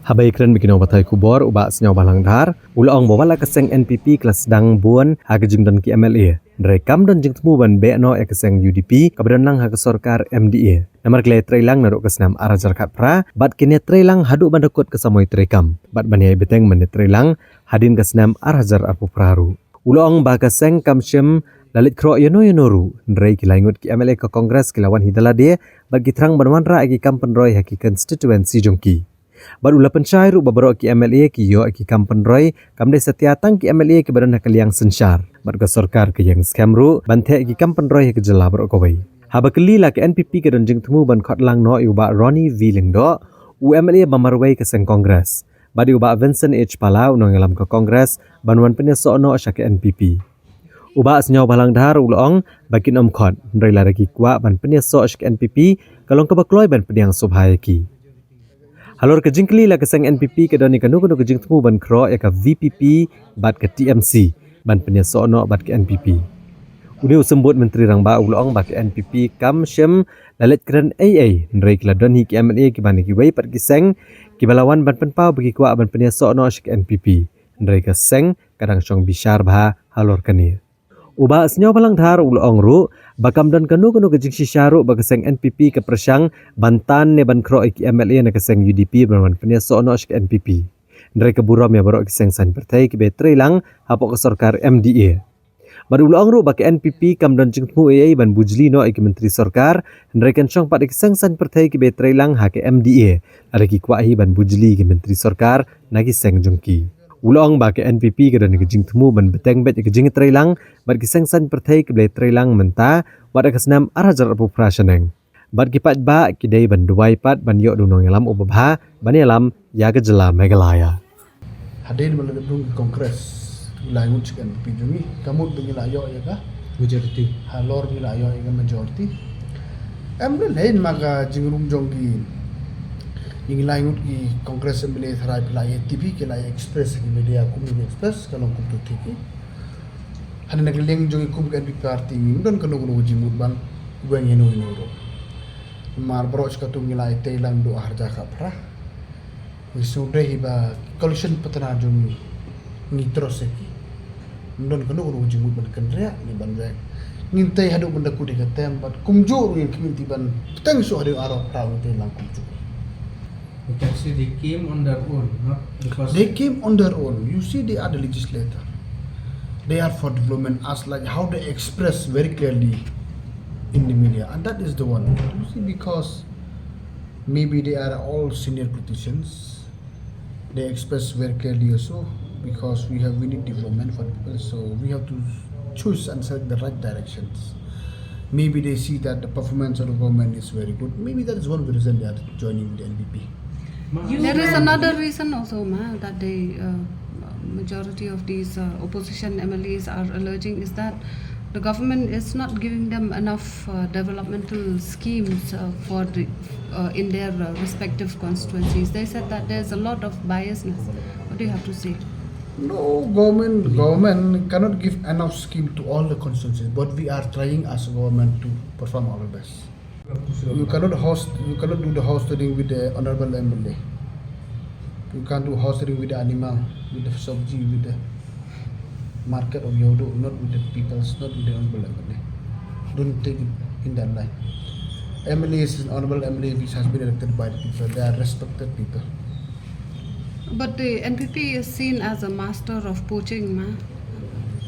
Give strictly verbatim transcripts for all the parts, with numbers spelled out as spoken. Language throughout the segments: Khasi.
Haba ïakren bad ki nongpathai khubor, u Bah Sniawbhalang Dhar u la ong ba wat la ka seng N P P ka la sdang bun ha ka jingdon ki M L A, hynrei kam don jingthmu ban beh noh ïa ka seng U D P kaba don lang ha ka sorkar M D A. Namar ki la ïatreilang naduh ka snem ar hajar khatphra bad kin ïatreilang haduh ban da kut ka samoi treikam bad ban ïai bteng ban ïatreilang hadien ka snem ar hajar arphew phra ruh. U la ong ba ka seng kam shym la leit khroh ïano ïano ruh, hynrei ki laingut ki M L A ka Congress ki la wan hi da lade bad ki thrang ban wanrah ïa ki kam pynroi ha ki constituency jong ki. Bad u la pynshai ruh ba baroh ki M L A ki ïoh ïa ki kam pynroi, kam dei satia tang ki M L A kiba don ha ka liang synshar bad ka sorkar ka ïeng skhem ruh ban theh ïa ki kam pynroi ha ka jylla baroh kawei. Haba kylli la ka N P P ka don jingthmu ban khot lang noh ïa u Bah Ronnie V Lyngdoh, u M L A ba marwei ka seng Congress, bad ïa u Bah Vincent H Pala, u nongïalam ka Congress, ban wan pynïasoh noh sha ka N P P. U Bah Sniawbhalang Dhar u la ong ba kin ym khot, hynrei lada ki kwah ban pynïasoh sha ka N P P, ka long kaba kloi ban pdiang sngewbha ïa ki. Halor ka jingkylli la ka seng N P P ka don ïa kano kano ka jingthmu ban khroh ïa ka V P P bad ka T M C ban pynïasoh noh bad ka N P P, une u symbud Myntri Rangbah u la ong ba ka N P P kam shym la leit kren ei ei, hynrei ki la don hi ki M L A kiba na kiwei pat ki seng kiba la wan ban pynpaw ba ki kwah ban pynïasoh noh sha ka N P P, hynrei ka seng ka dang shong bishar bha halor kane. U Bah Sniawbhalang Dhar u la ong ruh ba kam don kano kano ka jingshisha ruh ba ka seng N P P ka pyrshang ban tan ne ban khroh ïa ki M L A na ka seng U D P ban wan pynïasoh noh sha ka N P P, hynrei ka burom ïa baroh ki seng saiñ pyrthei kiba ïatreilang hapoh ka sorkar M D A. Bad u la ong ruh ba ka N P P kam don jingthmu ei ei ban bujli noh ïa ki myntri sorkar, hynrei kan shong pat ïa ki seng saiñ pyrthei kiba ïatreilang ha ka M D A lada ki kwah hi ban bujli ïa ki myntri sorkar na ki seng jong ki. U la ong ba ka N P P ka don ïa ka jingthmu ban bteng beit ïa ka jingïatreilang bad ki seng saiñ pyrthei kiba la ïatreilang mynta wat ha ka snem ar hajar arphew phra shaneng. Bad ki paidbah ki dei ban duwai pat ban ïoh da u nongïalam uba bha ban ïalam ïa ka jylla Meghalaya. Hadien ba la dep rung ki Congress, ki laingut sha ka N P P jong ngi, ka mut ba ngi la ïoh ïa ka majority. Halor ngi la ïoh ïa ka majority. Em, lehnoh ma ka jingrung jong ki, ngi laingut ki Congress M L A tharai phi la ïa T V, ki la ïa express ki media, kum ki express ka long kumto thik hi. Hadien na ka liang jong ngi kum ka N P P party ngim don kano kano ka jingmut ban weng ïano ïano ruh. Namar baroh shi katta ngi la ïatreilang naduh ar hajar khatphra. Ngi sngewdei hi ba coalition partner jong ngi, ngi trust ïa ki. Ngim don kano kano ka jingmut ban kynriah ne ban weng. Ngin tei haduh ban da kut ïa ka term bad kumjuh ruh ngin khmih ban bteng shuh hadien ar hajar khatphra, ngin treilang kumjuh. You can see they came on their own, not because They came on their own. You see, they are the legislator. They are for development, as like how they express very clearly in the media, and that is the one. You see, because maybe they are all senior politicians, they express very clearly also, because we have, we need development for people, so we have to choose and select the right directions. Maybe they see that the performance of the government is very good. Maybe that is one of the reasons they are joining the N P P. There is another reason also, ma, that the uh, majority of these uh, opposition M L As are allerging is that the government is not giving them enough uh, developmental schemes uh, for the uh, in their uh, respective constituencies. They said that there's a lot of biasness. What do you have to say? No, government, government cannot give enough scheme to all the constituencies, but we are trying as a government to perform our best. You cannot host, you cannot do the hosting with the honorable M L A. You can't do hosting with the animal, with the sabji, with the market of Yodo, not with the peoples, not with the honorable M L A. Don't take it in that line. M L As and honorable M L A which has been elected by the people, they are respected people. But the N P P is seen as a master of poaching, ma.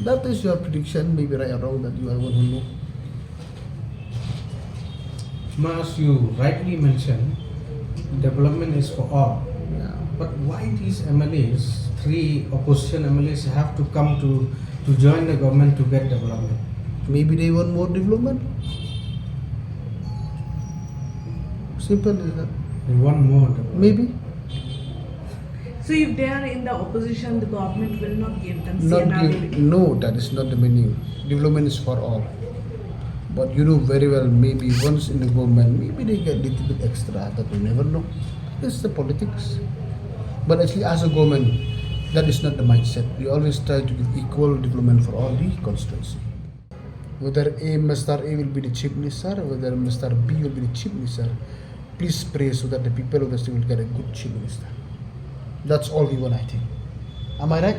That is your prediction, maybe right or wrong, that you are one who know. Ma, as you rightly mentioned, development is for all. Yeah. But why these M L As, three opposition M L As, have to come to, to join the government to get development? Maybe they want more development. Simple as that. They want more development. Maybe. So if they are in the opposition, the government will not give them Not C N R give, no, that is not the meaning. Development is for all. But you know very well, maybe once in the government, maybe they get little bit extra, that we never know. It's the politics. But actually, as a government, that is not the mindset. We always try to give equal development for all the constituency. Whether A, Mister A will be the chief minister, whether Mister B will be the chief minister, please pray so that the people of the state will get a good chief minister. That's all we want, I think. Am I right?